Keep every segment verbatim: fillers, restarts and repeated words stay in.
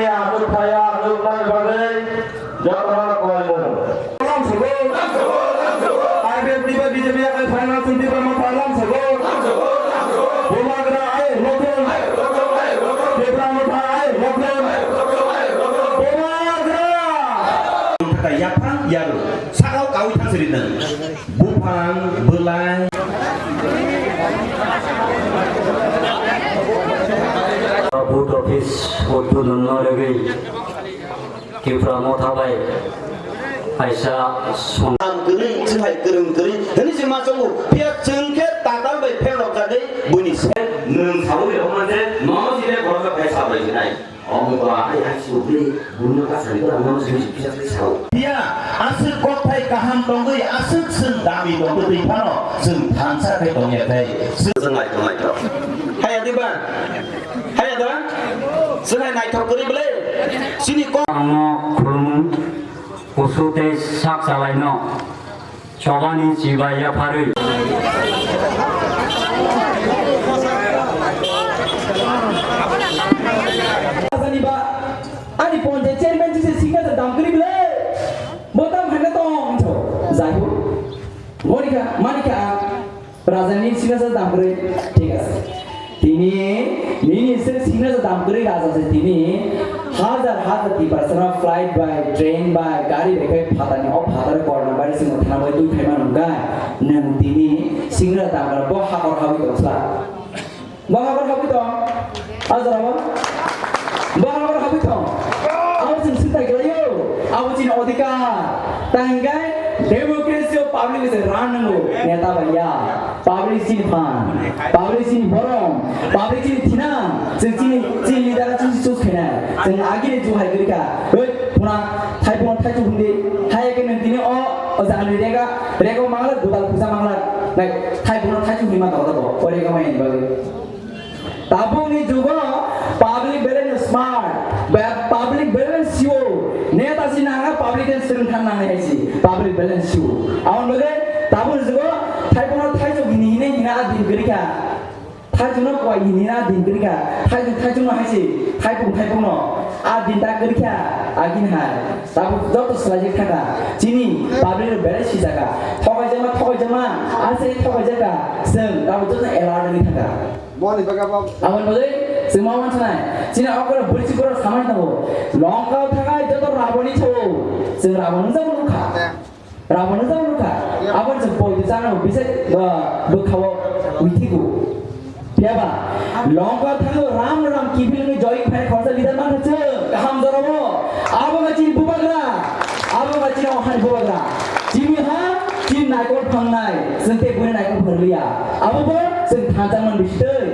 Aswk thaya, aswk nai bagwi jotono koi mung. Lamsogo. I P F T ni B J P yakai phaina chwng Tipra Motha lamsogo. Bubagra ai rokon. Tipra Motha ai rokon. Bubagra. Yaphang yaru. Sakao kawi thang siri nang. Buphang, bwlai. Vote office o tulunno rwgwi Tipra Motha bai kaisa song- Ang kwrwi, chwng hai kwrwng kwrwi hwnwi se ma chongo. Phiya chwng khe tatal bai phel rok jagwi buini se. Nwng saui rok manje nono sile khoroksa phai sabai sinai. Omo ba ai ai si ubri bunno ka sari ko rang nono simi kisa kisa sao. Phiya aswk kok phai kaham tongwi aswk chwng dami tongwi twi phano chwng thansa khe tongya khe. Chwng ai tong ai tong. Haya diba? Haya da? Chwng hai naithok kwrwi bwle? Chini kok. Ano khulum kusu tei sak chalaino chobani chibai yapharwi. Ani ba, ani ponje chairman jise signature dam kwrwi bwle? Bo tam hwnna tong hinjo. Jai ho. Monika, manika. Raja ni signature dam kwrwi, thik ase. Tini, nini se signature dam kwrwi raja se tini, hajar hajar Tiprasano flight bai, train bai, gari bai khai phatani o phatar korna bai se thana bai twi phaima nungkha. Nang tini signature dam kwrwi bo hakor hawi tongsa. Bo habor habwi tong. A jora bo. Bo habor habwi tong. Abo chwng swngthai khlaio. Abo chini odhikar. Tang hinkhe democracy o public se ran nango. Neta bai ya. Public chini phan. Public chini borom. Public chini thinang. Chwng chini, chini leader chwng choose khainai. Chwng agini juhai kwrwi kha. Oi, phuna, thai phuna thai chuk hundi. Thai ke nang tini o, o jani rega, rega mangla, gudal pusa mangla. Nai, thai phuna thai chuk hima tong bo. O rega mai ni bagwi. Tabukni jugo public belai no smart, ba public belai no siwo. Neta si nanga public ni swrwng thang nang hai si, public belai no siwo. Aboni bagwi tabukni jugo thaiphungno thaijok hini hini hina a din kwrwi kha. Thaijokno kwai hini hina a din kwrwi kha. Thaijok thaijokno hai si, thaipung thaipungno a din ta kwrwi kha. Agini hai tabuk joto swlaijak thangkha. Chini public rok belai sijakha. Thokaijakma thokaijakma a se thokaijakha. Chwng tabuk joto alert wngwi thangkha. Moni bagabo. Aboni bagwi chwng ma wansanai. Chini okora bwrwi chukora samai tongo. Longkao thangai joto Raboni thago. Chwng Rabon wngjakbo nukha. Rabon wngjakbo nukha. Aboni chwng poito chana bisa, ah, bwkhao withigo. Phiyaba longkao thango Ram Ram kiphilni joy phai khorsa leader mankha chwng kaham jorabo. Abo ma chini bubagra. Abo ma chini ohani bubagra. Chini ha, chini naikol phangnai. Chwng tei bwrwi naikol phangliya. Abo bo chwng thansa man bisi tei.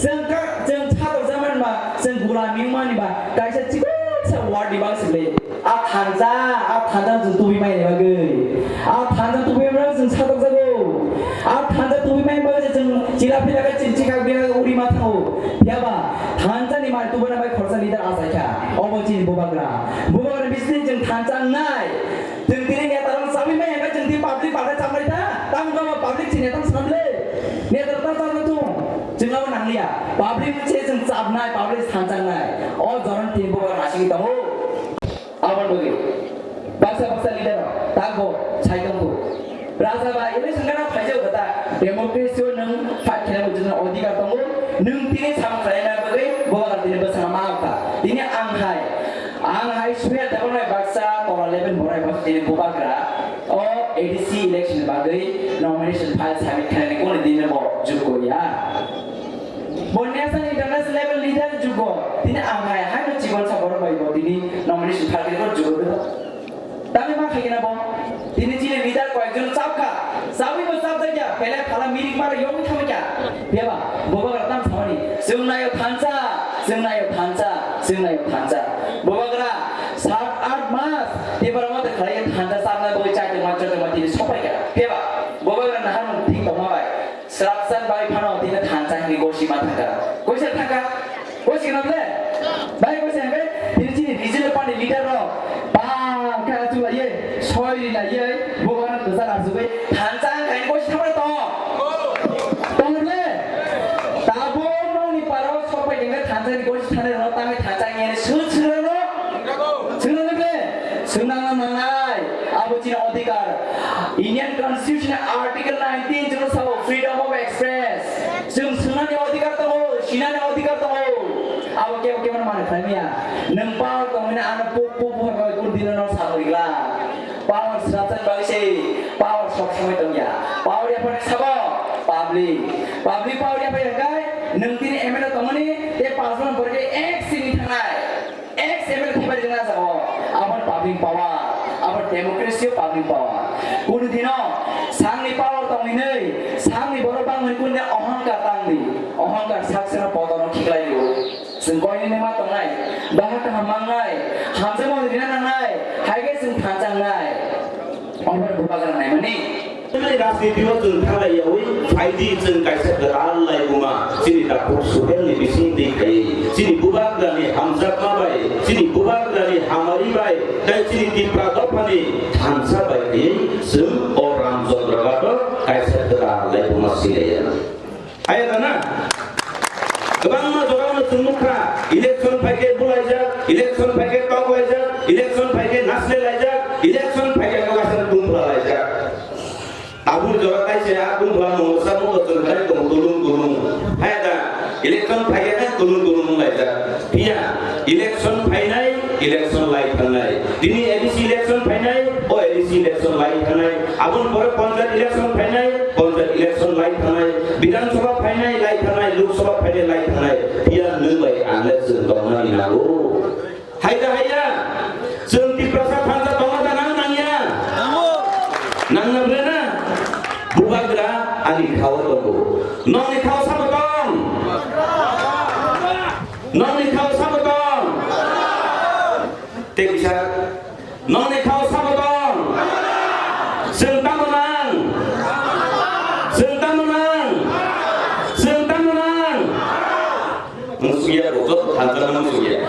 Chwng ka, chwng chadok jaman ba, chwng gula ming mani ba, kaisa chikon sa word ni bang sile. A thansa, a thansa chwng tubi mai ni bagwi. A thansa tubi mai chwng chadok jago. A thansa tubi mai bagwi chwng chila pila ka chwng chikak bia uri ma thango. Phiyaba thansa ni mai tubuna bai khorsa leader achaikha. Obo chini bubagra. Bubagra bisni chwng thansa nai. Chwng tini neta rok chabi mai hwnba chwng tini public palka chambai ta. Tamo kama public chini netam samle. Neta rok ta chambai tung. Chwng abo nangliya. Public se chwng chabnai, public thansa nai. O joron tini bubagra nasing tongo. Aboni bagwi baksa baksa leader rok tago sai tongkhu. Raja ba election gana phaijak kata democracy o nwng fight khaina bo jwng odhikar tongo. Nwng tini samung khlaina bagwi bo tini bwsang ma kha. Tini ang hai, ang hai Suya Debbarma baksa tola eleven borai baksa tini bubagra o A D C election bagwi nomination file submit khlaina kunu din bo jukko ya. Bo national international level leader jugo. Tini ang hai hai no chikon sa borok bai bo tini nomination file khe jugo do. Tami ma khaikena bo. Tini chini leader koyekjon chapkha. Chawi bo chapjakya. Pele phala mirik mara yong thamkya. Beba, boba gra tam samani. Chwng nayo thansa, chwng nayo thansa, chwng nayo thansa. Boba gra sat aath mas. Tipra motha khlai thansa chapna bo chai tongma chai tongma tini sopaikha. Beba, boba gra nahar mung thik tongma bai. Srapsan bai phano tini thansa hwnwi gosi ma thangkha. Koisa thangkha? Kosi gwnang le? Bai koisa hwnkhe tini chini regional party leader rok bang khe achuk laiye, soi ri laiye, bo gana kwchar achugwi thansa wngkha hwnwi gosi thangmani tong? Tong le? Tabo nokni parao sok bai hwnkhe thansa ni gosi thanai rok tangwi thansa wngya hwnwi sut sut rw Swngnang nangnai, abo chini odhikar. Indian Constitution Article nineteen chwng sao freedom of express. Chwng swngnani odhikar tongo, sinani odhikar tongo. Abo kebo kebo no mani khlai maya. Nwng power tongmani ano puk puk buphar bai kun dino no sabo rigla. Power srapsan bagwi se, power sok somoi tongya. Power yaphar sabo, public. Public power yaphar yakai, nwng tini M L A tongmani, te pass man borok ek sini thangnai. Ek M L A thibar jana jago, aboni public power, abo democracy o public power. Kunu dino sangni power tongwi nai, sangni borok bangwi kunu ohongkar tangdi, ohongkar saksano podono khiklai o. Chwng koinwi ma tongnai, baha kaham mangnai, hamjakmani rina nangnai, hai khe chwng thansa wngnai. Omo bubagra naimani. Chini rajniti o chwng thanglai yaui phaidi chwng kaisa kwtal laibuma chini takhuk Suhelni bisingtwi khaiwi chini bubagrani hamjakma bai, chini bubagrani hamari bai, tei chini Tipra dophani thansa bai khaiwi chwng o Ramchandra Ghat o kaisa kwtal laibuma silaiya. Haya da na? Kwbangma jorano chwng nukha, election phaikhe bulaijak, election phaikhe toklaijak, election phaikhe naslelaijak, election phaikhe kaisa tungphla laijak. Tabuk jora kaisa a tungphla mungsa mungsa chwng hai tong tulung tulung. Haya da? Election phaikhe hai tulung tulung laijak. Phiya election phainai, election lai thangnai. Tini A D C election phainai, o A D C election lai thangnai. Aboni pore panchayat election phainai, panchayat election lai thangnai. Bidhan Sabha phainai, lai thangnai. Lok Sabha phainai, lai thangnai. Phiya nwng bai ang le chwng tongnani nango. Hai da haiya, chwng Tiprasa thansa tongna da nang nangya? Nangna ble na? Bubagra ani khao tongo. Nongni khao sabo tong? Nongni khao sabo tong? Tei kisa, nongni khao sabo tong? Chwng tamo nang? Chwng tamo nang? Chwng tamo nang? Musuya ko, joto thansa na musuya.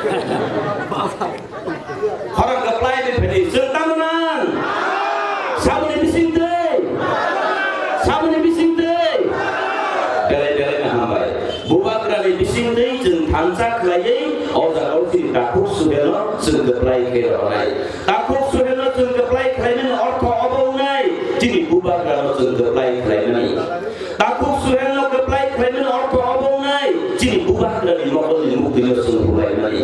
Khorang kaplai ni phedi, chwng tamo nang? Saboni bising twi? Saboni bising twi? Belai belai na hambai. Bubagrani bising twi chwng thansa khlaiwi o jaga o chini takhuk Suhelno chwng kwplai khe rwnai. Takhuk Suhelno chwng kwplai khlaimani ortho obo wngnai, chini bubagrano chwng kwplai khlaimani. Takhuk Suhelno kwplai khlaimani ortho obo wngnai, chini bubagrani mokolni muktwino chwng rwlaimani.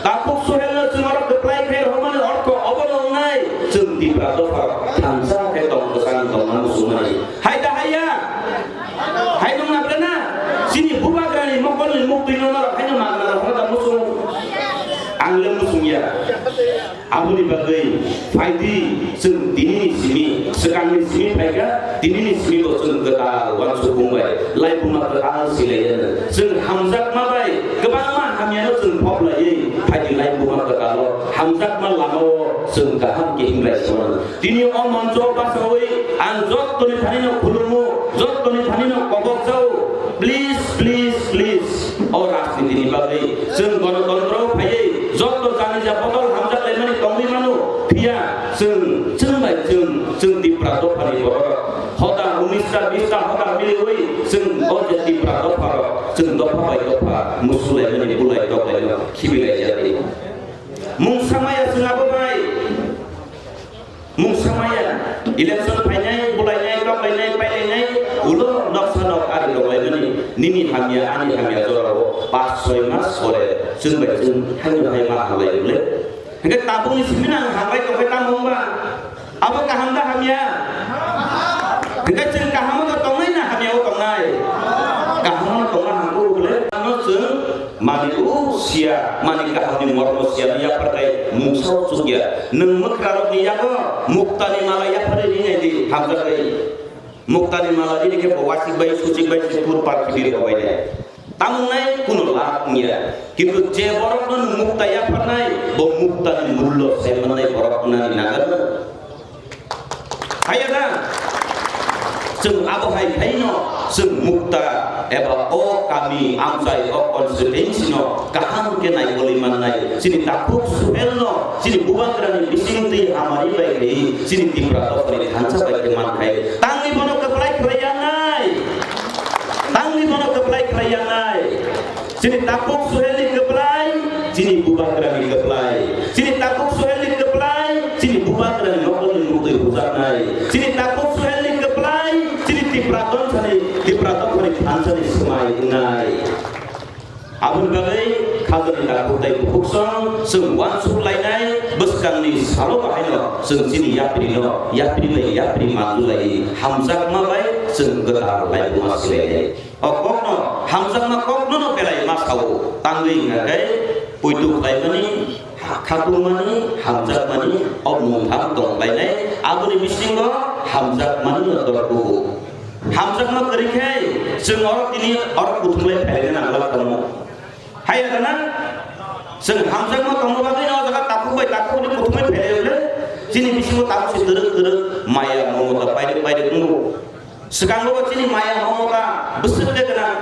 Takhuk Suhelno chwng oro kwplai khlai rwmani ortho obono wngnai, chwng Tipra dopha thansa khe tong kwchang tongna muchungmani. Hai da haiya? Hai nung na ble na? Chini bubagrani mokolni muktwino norok haino magna rok hono da muchung? Ang le muchungya. Aboni bagwi phaidi chwng tinini simi, swkangni simi phaikha, tinini simi bo chwng kwtal uansukmung bai laibuma kwtal silaiyano. Chwng hamjakma bai kwbangma hamyano chwng phoklaiwi phaidi laibuma kwtalo hamjakma lamao chwng kaham khe hinglai songmano. Tini o moncho basawi ang jottoni thanino khulumu, jottoni thanino kobok jao. Please, please, please, o rajnitini bagwi chwng gonotontro phaiwi jotto jani ja bodol hamjak laimani tongwi mano, phiya chwng, chwng bai chwng, chwng Tipra dophani borok hoda unista bista hoda miliwi chwng o je Tipra dopharok chwng dopha bai dopha musu laimani bulai tok laino khibi laijak. Mungsa maya chwng abo bai. Mungsa maya, election phainai, bulainai, toklainai, pailainai, ulo noksa nok ari tonglaimani, nini hamya, ani hamya jorao pas soi mas pore, chwng bai chwng, haino hai ma hamlai ule. Hingke tabukni simi nang hamlai tongkhe tamo wngba? Abo kaham da hamya? Hingke chwng kahamo da tongnai na hamyao tongnai? Kahamo no tongna hamkuk ule, ano chwng Mani o siya, mani kahamni mormo siya, yapharkhai mungsa o chukya. Nwng mwkhrarokni yago muktani mala yapharwi rinai di, hamjakgwi. Muktani mala rini khe bo wasik bai, suchik bai, se pur parthibir rok bai nai. Tamo wngnai kuno lab wngya. Kintu je borokno nwng mukta yapharnai, bo muktani mullo sai mannai borok wngnani nagarno. Haiya da? Chwng abo hai khaino chwng mukta eba o kami amchai o constituency no kaham khe naikoli mannai. Chini takhuk Suhelno chini bubagrani bisingtwi hamari bai khe chini Tipra dophani thansa bai khe mankhai. Tangwi bono kwplai khlai yangnai. Tangwi bono kwplai khlai yangnai. Chini takhuk Suhelni kwplai, chini bubagrani kwplai. Chini takhuk Suhelni kwplai, Praton sani, Tipra dophani thansani swmai wngnai. Aboni bagwi khajani takhuk tei bukhuksong chwng uansuk lainai bwskangni salo bahaino chwng chini yaprino yapri bai yapri manjulai hamjakma bai chwng kwtal laibuma silainai. O kokno hamjakma kokno no belai ma sao, tangwi hwnkha khe poito khlaimani, khatungmani, hamjakmani o mungtham tong khlainai, aboni bisingo hamjakmani no dor kubu. Hamjakma kwrwi khe chwng oro tini oro kuthumlai phailai nang la tongo. Hai ya na? Chwng hamjakma tongma bagwi no jaga takhuk bai takhuk ni kuthumlai phailai le chini bisingo tabuk se twrwk twrwk maya momota paidwk paidwk wngo. Swkango bo chini maya momota bwswk de gwnang.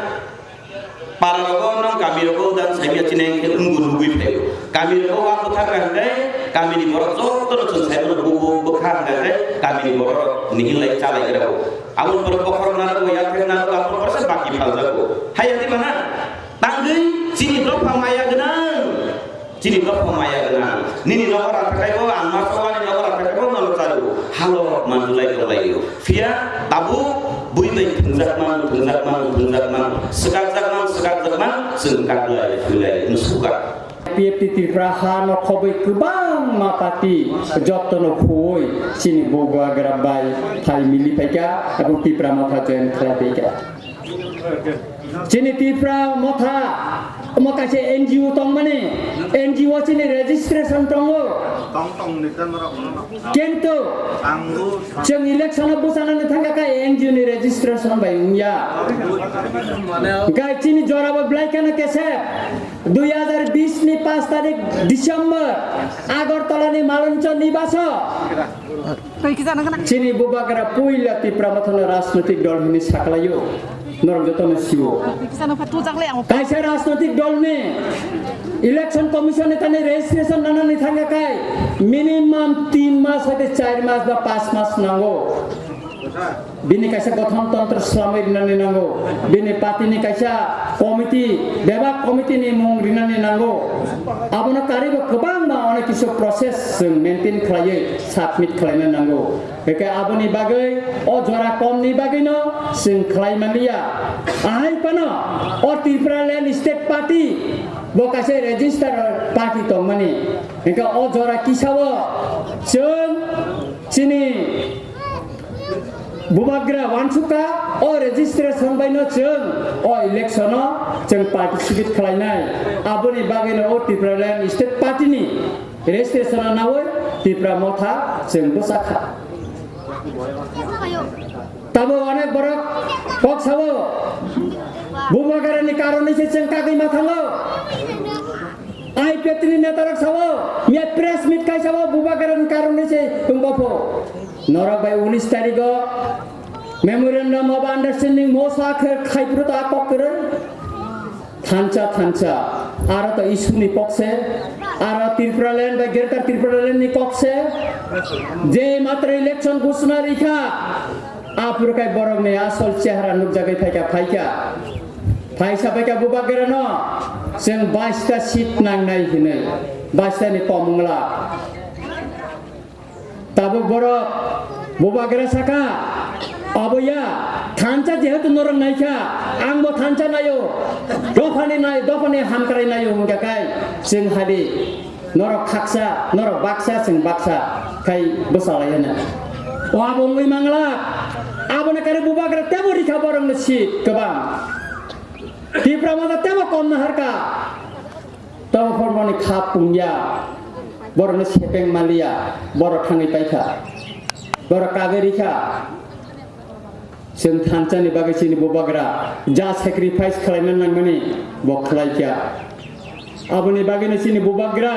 Para rogo nang kami rogo dan saimya chini khe wngo nugwi phaio. Kami rogo wa bwkha hwnkha hwnkhe kami ni borok joto no chwng saimano bubu bwkha hwnkha hwnkhe kami ni borok rok nihil lai cha lai rw. Aboni borok bokhorok narwgo, yaphek narwgo, aboni borok se baki phaljago. Hai ya di mana? Tangwi chini dopha maya gwnang. Chini dopha maya gwnang. Nini nogo rathakaibo ang ma sawani nogo rathakaibo nono charu. Halo manjulai tonglaio. Phiya tabuk bui bai thwngjakmang, thwngjakmang, thwngjakmang, swkakjakmang, swkakjakmang, chwng kaklai, thwilai, wng suka. P F T Tripura ha no khobwi kwbangma party jotono phuwi chini Bubagra bai phai mili phaikha, abo Tipra Motha join khlai phaikha. Chini Tipra Motha, omo kaisa N G O tongmani, N G O chini registration tongo. Tong tong ni tan rok no. Kintu ang bo chwng election o bwchanani thangkha khe N G O ni registration bai wngya. Gai chini jora bo belai kheno kese dui hazar bish ni paanch tarik December Agartala ni Maloncho Nibaso. Twi kisa nang nang. Chini Bubagra puila Tipra Mothano rajnotik dol hwnwi saklaio. Norok jotono sio. Twi kisa nang pha tujak le ang. Kaisa rajnotik dolni election commission ni thani registration nanani thangkha khai minimum tin mas hoite char mas ba panch mas nango. Bini kaisa gothon tontro swlamwi rinani nango. Bini party ni kaisa committee, bebak committee ni mung rinani nango. Abono karwi bo kwbangma onek kisu process chwng maintain khlaiwi submit khlaina nango. Hwnkhe aboni bagwi o jora komni bagwino chwng khlai manliya. Ahai phano o Tripura Land State Party bo kaisa register party tongmani. Hwnkhe o jora kisao chwng chini Bubagra wansukha o registration baino chwng o election o chwng participate khlainai. Aboni bagwino o Tripura Land State Party ni registration o nawi Tipra Motha chwng bwsakha. Tabo onek borok kok sao, Bubagra ni karon ni se chwng kagwi ma thango. I P F T ni neta rok sao, miya press meet khai sao, Bubagra ni karon ni se wng bopho. Norok bai unis tarigo memorandum of understanding mosa khe khai phuru ta kok kwrwi. Thansa, thansa, aro to issue ni kok se, aro Tripura Land bai Greater Tripura Land ni kok se, je matra election ghosna rikha, aphuru khai borok ni asol chehra nukjagwi phaikha, phaikha. Phaisa phaikha Bubagra no, chwng baista seat nangnai hinwi, baista ni kom wngla. Tabuk borok Bubagra saka, abo ya, thansa jehetu norok naikha, ang bo thansa naio, dophani nai, dophani hamkrai naio hwnkha khai, chwng hadi, norok khaksa, norok baksa, chwng baksa, khai bwsalai hwnwi. O abo wngwi mangla, aboni kare Bubagra tebo rikha borokno seat kwbang. Tipra Motha tebo kom naharkha. Tamo phormoni khap pungya, borokno sepeng maliya, borok thangwi paikha, borok kagwi rikha. Chwng thansa ni bagwi chini Bubagra ja sacrifice khlaina nangmani bo khlaikha. Aboni bagwino chini Bubagra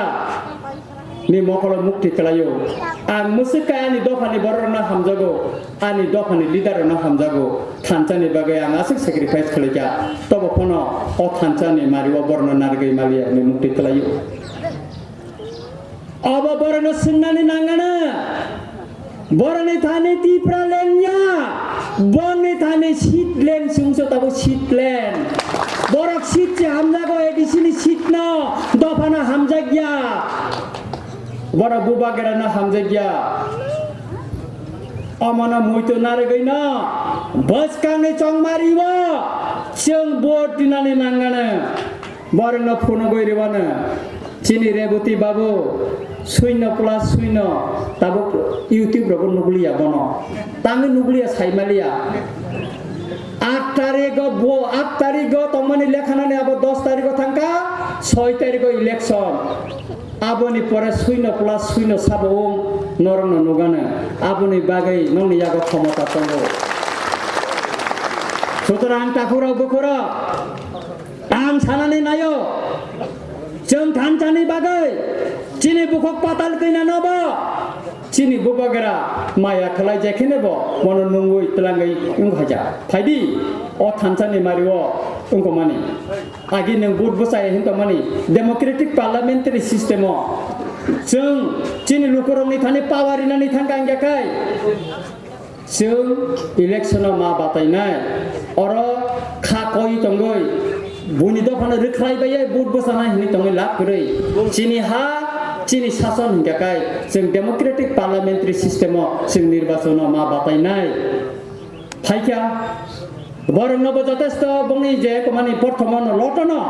ni mokolo mukti kwlaio. Ang mwswk khe ani dophani borokno hamjago, ani dophani leader rokno hamjago. Thansa ni bagwi ang aswk sacrifice khlaikha, tobo phano o thansa ni mari o borokno narwgwi maliya hinwi mukti kwlaio. Obo borokno swngnani nangana, borokni thani Tipra land ya, borokni thani seat land chwngso tabuk seat land. Borok seat se hamjago, A D C ni seat no, dophano hamjakya. Borok Bubagrano hamjakya. Omono muito narwgwino Bwskangni chongmari-o chwng vote rinani nangano, borokno phunugwi rwano. Chini Reboti babu, suino plus suino, tabuk YouTube rogo nugliya bono. Tangwi nugliya saimaliya. Aat tarigo bo, aat tarigo tongmani lekhanani abo dos tarigo thangkha, soi tarigo election. Aboni pore suino plus suino sabo wng norokno nugano. Aboni bagwi nokni yago khomota tongo. Sutorang takhurok bukhurok, ang sanani naio, chwng thansani bagwi chini bukhuk patal kina nobo chini bubagra maya khlai jai kheno bo bono nungwi twlangwi wng khaija. Phaidi o thansani mario wngkha mani. Agi nwng vote bwchai hin tongmani democratic parliamentary system o chwng chini lukurokni thani power rinani thangkha wngya khai chwng election o ma batainai, oro kha koi tongwi buini dophano rwkhlai bai vote bwchanai hinwi tongwi lab kwrwi. Chini ha chini sason hinkha khai chwng democratic parliamentary system o chwng nirbachon o ma batainai. Phaikha, borokno bo jotesto bongni je komani porthomo no lotono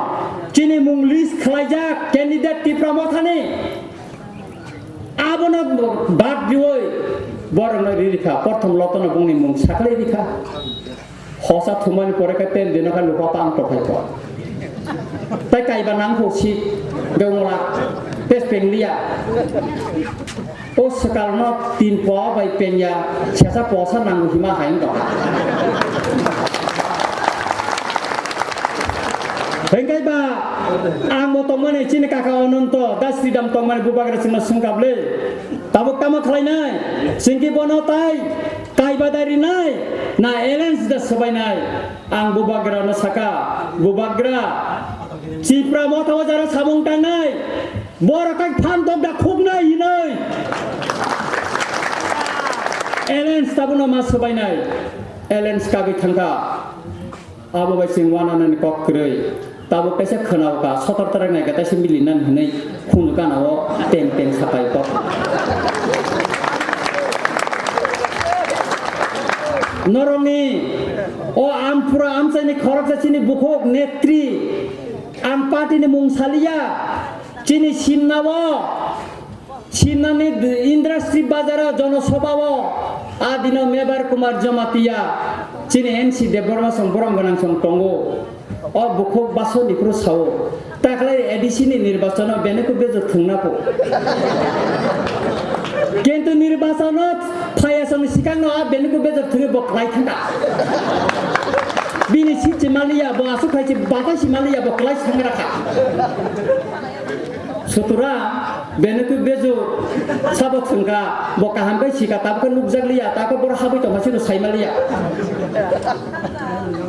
chini mung list khlaijak candidate Tipra Mothani. Abono bad rioi borokno ririkha, porthom lotono bongni mung saklai rikha. Hosa thumani pore khe ten dino khe lupa pang tokhai ko. Tai kaiba nang kho si, dongla, pes pengliya. O swkalno tin po bai pengya, sesa posa nango hima hai wngkha. Hengkai ba, ang bo tongmani chini kaka Ononto, Das Sridham tongmani bubagra chwngno swngkha bwle. Tabuk tamo khlainai, chwngki bono tai kaiba dai rinai, na alliance da swbainai. Ang bubagrano saka, bubagra, Tipra Motha o jara samung tangnai, borok kai phan dok da khuknai hinoi. Alliance tabuno ma swbainai, alliance kagwi thangkha. Abo bai chwng wananani kok kwrwi. Tabuk kaisa khwnaoka, sotor tarak naikha, kaisa milinani hinwi khunju gana o teng teng sapai kok. Norokni o Amphura amchaini khoroksa chini bukhuk netri, ang party ni mung saliya, chini simna o, simnani industry bazar o jonosabha o, a dino Mebar Kumar Jamatia, chini N C Debbarma song borom gwnang song tongo. O bukhuk baso ni phuru sao, taklai A D C ni nirbachon o Benuku Bejor thwngna kho. Kintu nirbachon o phaiya song sikang no a Benuku Bejor thwngwi bo klai thangkha. Bini sitsi maliya bo asuk khai si batai si maliya bo klai sangra kha. Sutura, Benuku Bejor sabo thwngkha, bo kaham khe sika, tabukhe nukjak liya, tabukhe boro habwi tongma sino saima liya.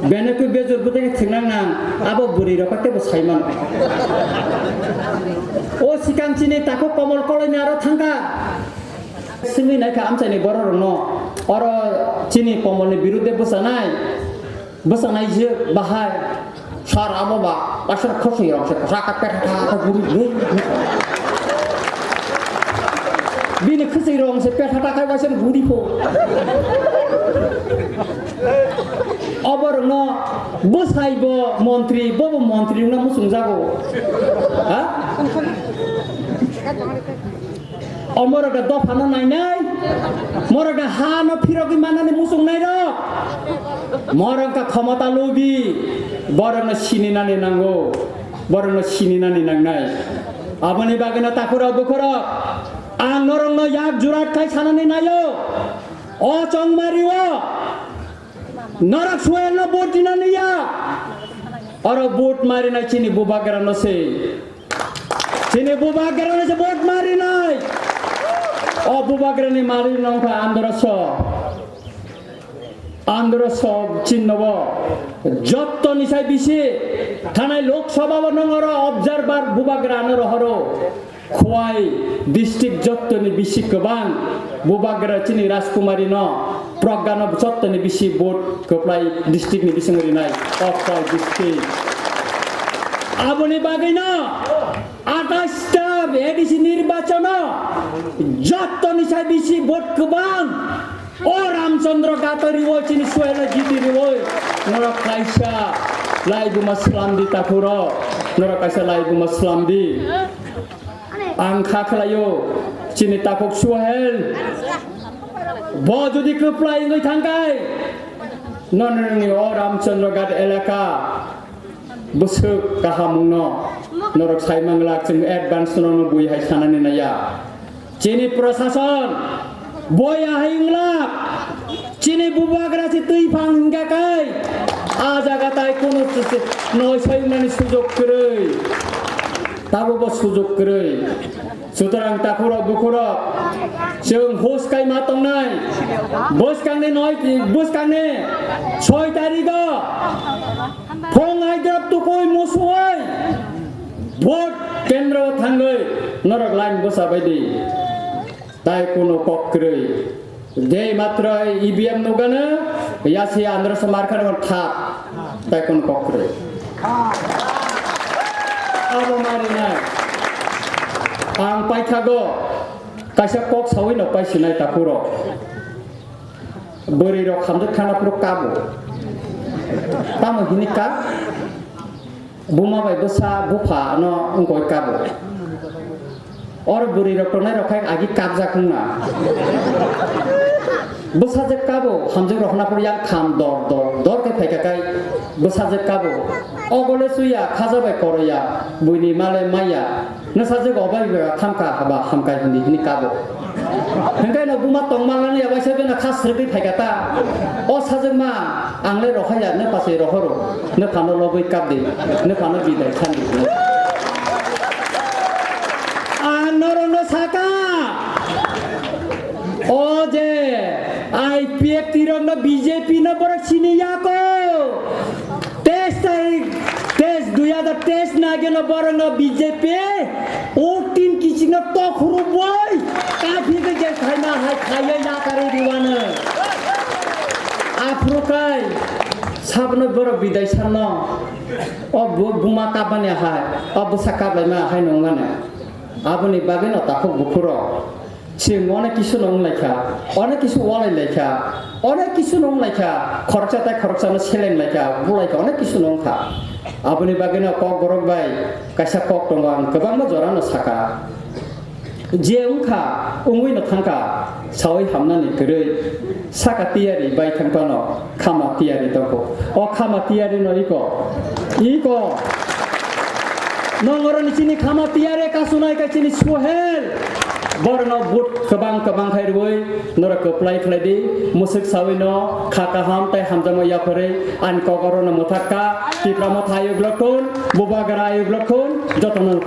Benuku Bejor bwthaino thwngnang nang, abo bwrwi rok khe teibo saimano. O sikang chini takhuk Komol Koloini aro thangkha. Swngwi naikha amchaini bororokno, oro chini Komolni birudhe bwchanai. Bwsanaijwk bahai, sar abo ba, aswk khosoi rok se kwchak khe petha tha khe guri guri. Bini khosoi rok se petha tha khe waisa guri pho. Obo rokno bwsai bo montri, bo bo montri wngna muchung jago. Ha? O morok da dophano nainai, morok da hano phirogwi mannani muchungnai rok, morok da khomota lobi, borokno sininani nango, borokno sininani nangnai. Aboni bagwino takhurok bukhurok, ang norokno yak jurat khai sanani naio, o chongmario norok suelno vote dinani ya, oro vote marinai chini bubagrano se. Chini bubagrano se vote marinai. O bubagrani mari nongkha androso. Androso chinnobo. Jottoni sai bisi thanai Lok Sabha o nongoro observer bubagrano rohoro. Khowai district jottoni bisi kwbang bubagra chini Rajkumari no Pragga no jottoni bisi vote kwplai district ni bising rinai o Khowai district. Aboni bagwi no atais ta A D C nirbachon o jottoni sai bisi vote kwbang O Ramchandra Ghat riwi chini Suhel no jiti riwi norok kaisa laibuma slam di takhuk rok, norok kaisa laibuma slam di. Ang kha khlaio chini takhuk Suhel bo jodi kwplai wngwi thangkhai, nononi o Ramchandra Ghat elaka bwswk kahamungno norok sai manglak, chwng advance no bui hai sanani naya. Chini prosason boya hai wnglak, chini bubagra se twi phang hingka kai, a jaga tai kunu se, se, noi sai wngnani sujok kwrwi, tabo bo sujok kwrwi. Sutorang takhurok bukhurok, chwng hus kai ma tongnai, bwskangni noi, bwskangni soi tarigo. Phung aidrop tukui musuwi vote kendro thangwi norok line bwsa bai di. Tai kuno kok kwrwi. Jei matro E V M nugano yasi andro se markar thap. Tai kuno kok kwrwi. Abo marinai. Ang paithago kaisa kok sawi no paisinai takhurok. Bwrwi rok hamjak khana phuru kabo. Tamo hini kap? Buma bai bwsa bupha no wngkoi kabo. Or bwrwi rok tongnai rok khai agi kapjak wngna. Bwsajwk kabo hamjak rok hana phuru yak tham dor dor dor khe phaikha khai bwsajwk kabo. Ogole suya khaja bai koroya buini male maya. Nwsajwk obai bera thamkha haba hamkai hwnwi hwnwi kabo. Hwnkhe no buma tongma lani yabai se bena kha srwgwi phaikha ta. O sajwkma ang le rohaya, nw pachai rohoro, nw phano lobwi kabdi, nw phano bidai sandi. Ang norokno saka, o je I P F T rokno B J P no borok sini yako. Teis tarik, teis, dui hazar teis nageno borokno B J P o tin kichingno tokhuru boi kaphigwi je khaima hai khaiya yakarwi riwano. Aphuru kai sabno borok bidai sanno o bu-, buma kapmani hai, o bwsa kaplaima hai nungmano. Aboni bagwino takhuk bukhurok. Chwng onek kisu no wnglaikha, onek kisu walailaikha, onek kisu no wnglaikha, khoroksa tai khoroksa no selenglaikha, bulaikha, onek kisu no wngkha. Aboni bagwino kokborok bai kaisa kok tongo, ang kwbangma jora no saka. Je wngkha, wngwi no thangkha, sawi hamnani kwrwi, saka tiyari bai thangphano. Khama tiyari tongo. O khama tiyari no iko. Iko. Nong oro ni chini khama tiyari kasunai ka chini Suhel. Borno but kwbang kwbang khai rwi norok kwplai khlai di. Musuk sawi no kha kaham tai hamjakma yapharwi ani kok oro no mwthak ka. Tipra motha ayuk lokthun, bubagra ayuk lokthun, joto no